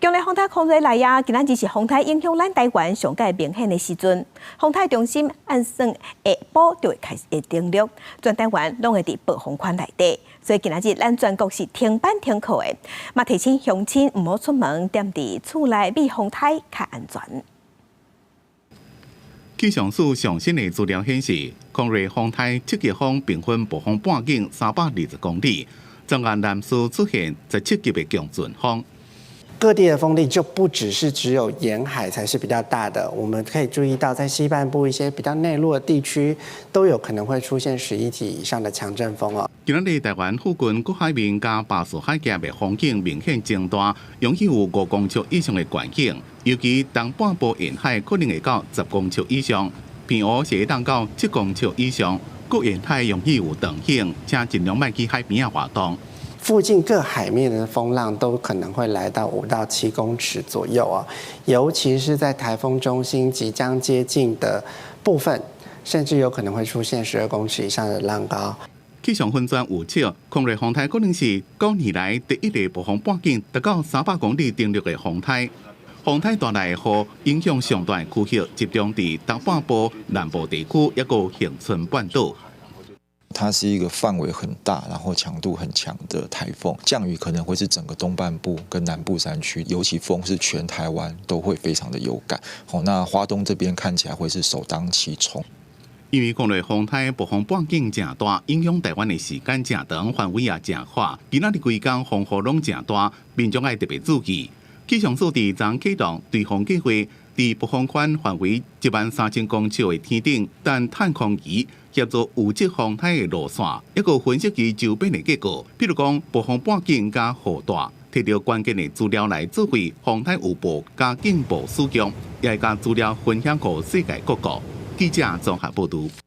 強烈風台孔瑞來啊，今仔日是風台影響咱台灣上蓋明顯的時陣。風台中心按算下晡就會開始會登陸，全台灣攏會佇暴風圈內底，所以今仔日咱全國是停班停課的。嘛提醒鄉親毋好出門，踮佇厝內避風台較安全。氣象署上新的資料顯示，孔瑞風台七級風平均暴風半徑320公里，中岸南勢出現17級的強陣風。各地的風力就不只是只有沿海才是比較大的，我們可以注意到，在西半部一些比較內陸的地區，都有可能會出現11級以上的強陣風哦。今仔日台灣附近各海面佮巴士海峽的風景明顯增大，容易有5公尺以上的懸湧，尤其東半部沿海可能會到10公尺以上，澎湖是會當到7公尺以上，各沿海容易有長湧，請盡量莫去海邊仔活動。附近各海面的風浪都可能會來到5到7公尺左右啊，尤其是在台風中心即將接近的部分，甚至有可能會出現12公尺以上的浪高。氣象粉專預測，孔瑞風台可能是9年來第一个暴風半徑達到300公里登陸的風台。風台帶來的雨影響上大的區域集中佇東半部、南部地區，抑閣恆春半島。它是一個範圍很大，然後強度很強的颱風，降雨可能會是整個東半部跟南部山區，尤其風是全台灣都會非常的有感。好，那花東這邊看起來會是首當其衝。因為孔瑞風台暴風半徑誠大，影響台灣的時間誠長，範圍也誠闊。今仔日規工風雨攏誠大，民眾愛特別注意。氣象署佇昨啟動追風計劃，佇暴風圈範圍13,000公尺的天頂，等探空儀協助預測風台的路線，抑閣分析其周邊的結果，比如講暴風半徑佮雨帶，提著關鍵的資料來做為風台預報佮警報使用，也會將資料分享予世界各國。記者綜合報導。